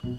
Orang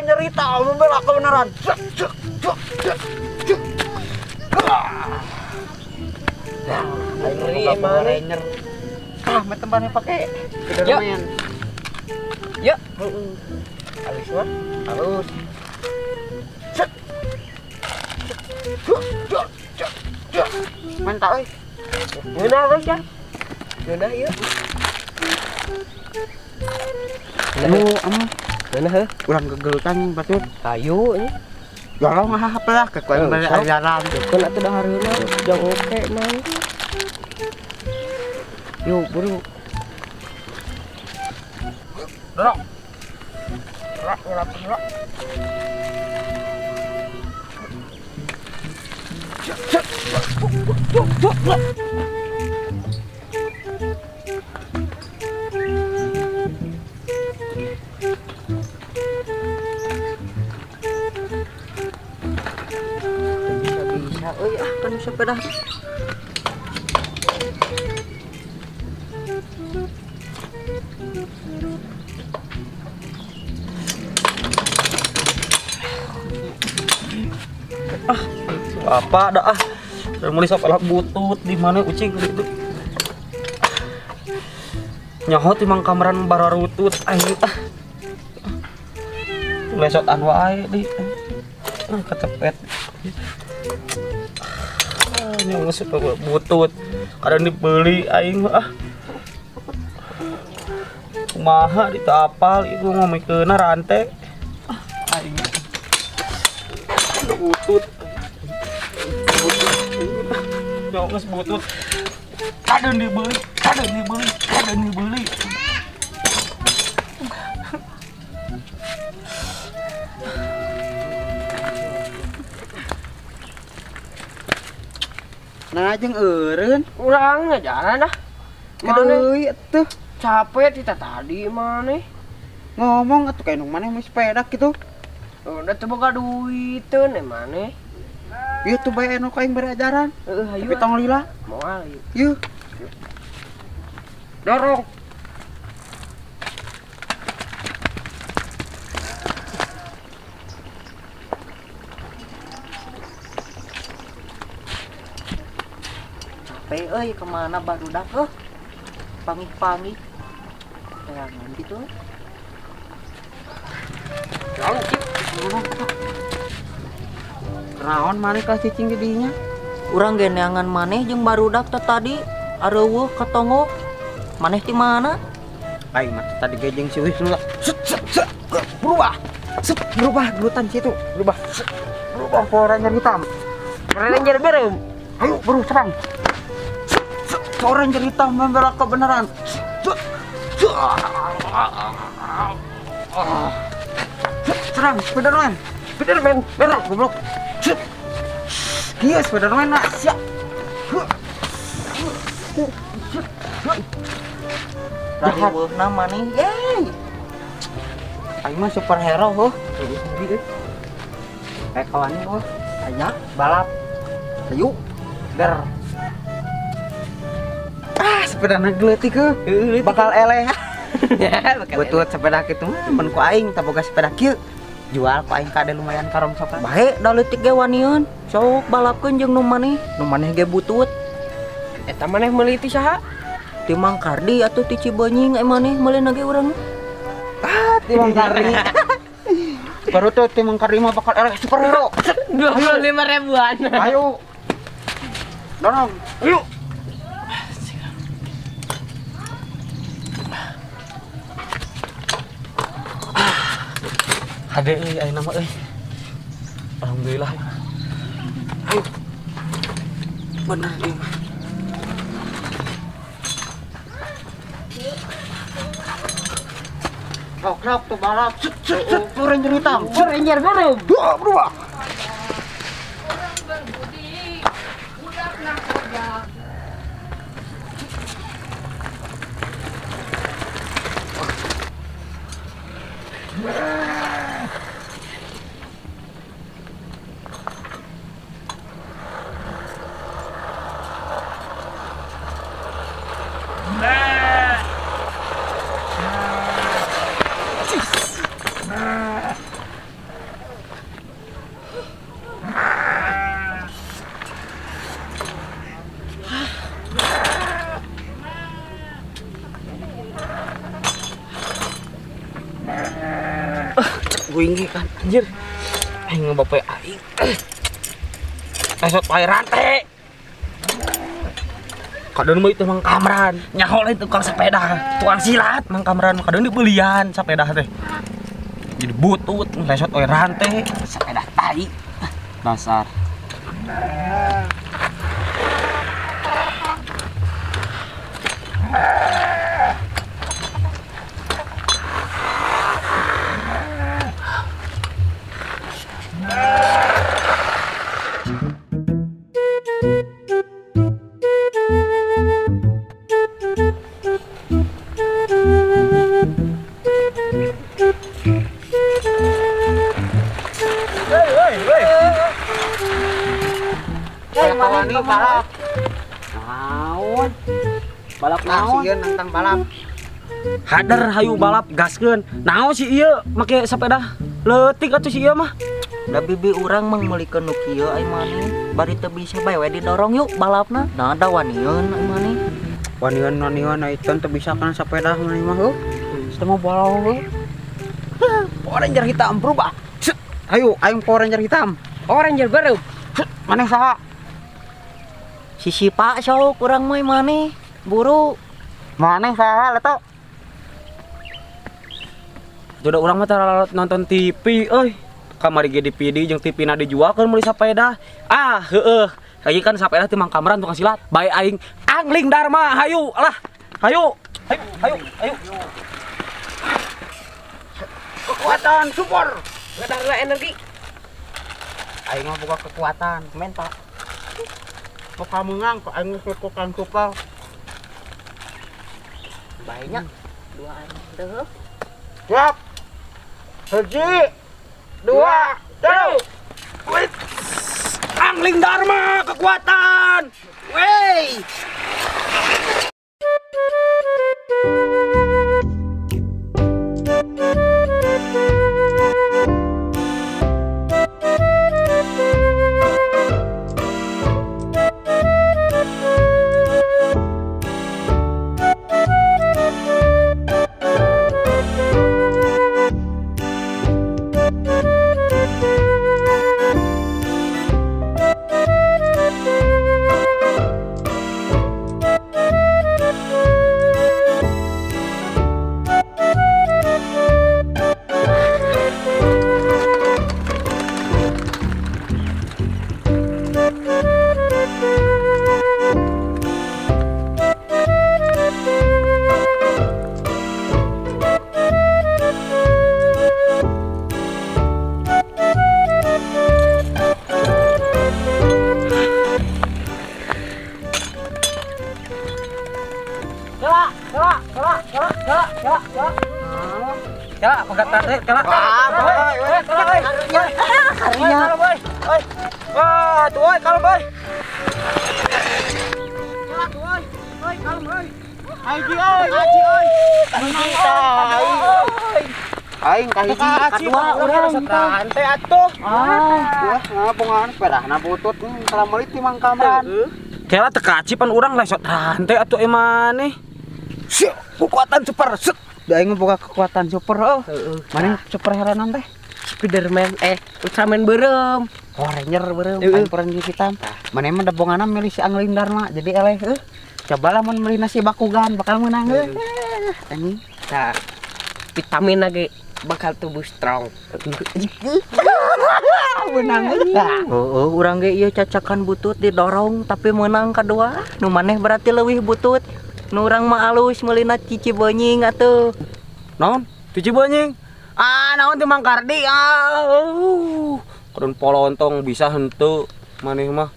nyerita membela kebenaran. Ngeri. Ah, tempatnya pakai Spiderman. Yuk. Halus mah, halus. Mantap euy. Ngeunah euy ya. Ngeunah ieu. Nu am ngeunah heuh. Urang gegelutan batur. Hayu nya. Galau ngahap lah ke kuan bari ajaran. Keun atuh dahar heula jang oke mah. Yuk buru. Dorong. Dorong, dorong, dorong. Bisa-bisa euy ah kan sepeda. Ah, apa dah ah. Mulai sampai butut di mana ucing gitu. Nyaho timang kameran bararutut aing ah. Lesotan wae di. Ah kecepet. Ah nyaho supaya butut. Kadang dibeli aing ah. Kumaha ditapal ieu ngomongkeunna rante. Ah aing. Butut. Nyongos butut. Kadang dibeli, kadang dibeli, kadang dibeli. Nah, jeung eureun urang ngajaran ah. Deui atuh. Capek kita tadi maneh. Ngomong atuh kayak nu maneh mau sepeda kitu. Udah teu boga duiteun maneh. Ieu tuh bae anu ka aing bere ajaran. Heeh, hayu. Tapi tong lila. Moal ieu. Yeuh. Dorong. Capek euy kemana barudak heuh. Pamit-pamit. Teangan gitu. Lalu cip. Naon maneh ka cicing di dinya? Urang ge neangan maneh jeung barudak teh tadi areuweuh ka tonggo. Maneh ti mana? Aing mah tadi ge jeung si Wisnu lah. Set set set berubah. Set berubah gelutan situ, berubah. Set, berubah Power Ranger hitam. Power Ranger beureum. Ayo buru serang. Set, set, Power Ranger hitam membela kebenaran. Set, set. Set, serang Spiderman. Spiderman, merah goblok. Kieu Spiderman lah, siap. Riweuhna maneh, yeay. Aing mah superhero heuh. Kayak kawannya heuh. Aya balap. Ayo. Der. Ah, sepedana geleutik heuh. Bakal eleh. Butut sepeda kitu mah mun ku aing tah boga sepeda kieu. Jual ku aing kade lumayan karomsokan. Bae da leutik ge wanian. Sok balapkeun jeung nu maneh. Nu maneh ge butut. Eta maneh meuli ti saha? Ti Mang Kardi atuh ti Cibenying maneh meulina ge urang. Ah, ti Mang Kardi. Baru tuh ti Mang Kardi mah bakal eleh superhero. 25 ribuan. Ayo. Dorong. Ayo. Hade euy ayeuna mah euy. Alhamdulillah. Ayo. Bener ieu mah. Sok-sok tuh balap. Set set set Power Ranger hitam. Power Ranger beureum. Berubah. Gue kan anjir. Aing bapak aing. Esot wae rantai. Kadon mah itu Mang Kamran. Nyaho lain tukang sepeda, tukang silat Mang Kamran kadon dibelian sepeda teh. Jadi butut lesot wae rantai, sepeda tai. Dasar. Balap. Naon? Balap naon? Sieun nantang balap. Hader hayu balap gaskeun. Naon si ieu make sepeda leutik atuh si ieu mah. Da bibi urang mah meulikeun nu kieu ai maneh. Bari teu bisa bae we didorong yuk balapna. Nah da wanieun ai maneh. Wanieun ai teu bisa kana sepeda maneh mah heuh. Teu mah balap heuh. Power Ranger hitam berubah. Ayo aing Power Ranger hitam. Power Ranger baru. Maneh saha? Sisi pak sok kurang mah maneh buru maneh saha leto. Sudah urang mah tara nonton TV euy. Kamari ge DVD jeung TV na dijualkeun meuli sapeda. Ah heueuh. Lagi kan sapeda teh Mang Kamran tukang silat. Bae aing Angling Dharma hayu lah. Hayu. Hayu hayu hayu. Kekuatan super. Ngedarna energi. Aing mah boga kekuatan mental. Kok kamu ngang, kok aing kekuatan super. Banyak dua teh. Siap. 1, 2, 3. Angling Dharma kekuatan. Wey. Kela, pegat tarik, kela. Wah, tuh oi, kalem oi. Kela tuh oi, oi kalem oi. Haji oi, haji oi. Aing kahiji kadua urang rantai atuh. Ah, ngapungan sepedahna butut salah meuli ti Mang Kamran. Kela teu kacipan urang lesot rantai atuh emaneh. Kekuatan super. Da aing boga kekuatan super heuh. Maneh super heranan teh? Spiderman Ultraman beureum. Power Ranger beureum, aing Power Ranger hitam. Maneh mah dabongana milih si Angling Dharma jadi eleh heuh. Cobalah mun meuli nasi Bakugan bakal meunang heuh. Anjing. Tah. Vitamin lagi bakal tubuh strong. Menang. Heeh, urang ge ieu cacakan butut didorong tapi menang kadua. Nu maneh berarti leuwih butut. Nu urang mah alus meulina cici benying atuh. Naon? Cici benying? Ah, naon teh Mang Kardi? Ah. Kadon polontong bisa henteu maneh mah.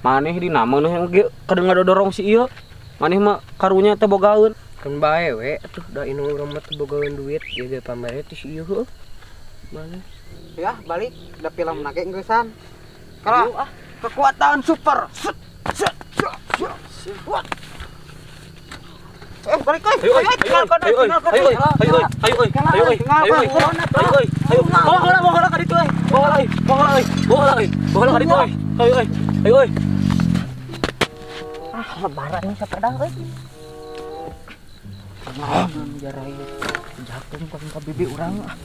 Maneh di nameun ge kadon ngadodorong si ieu. Maneh mah karunya teu bogaeun. Kan bae we atuh da indung urang mah teu bogaeun duit ieu ge pamere teh si ieu heuh. Maneh. Ya, balik da film na ge geusan. Kalah. Kekuatan super. Set set set. What? Balik euy. Ayo, ayo, ayo, ayo, ayo, ayo, ayo, ayo, ayo, ayo, ayo, bawa heula, bawa heula ka ditu euy. Bawa heula euy, bawa heula euy, bawa heula euy, bawa heula ka ditu euy. Ayo euy, ayo euy. Ah, lebaran nih sepeda euy. Ah, jarai. Jatung ka bibi urang ah.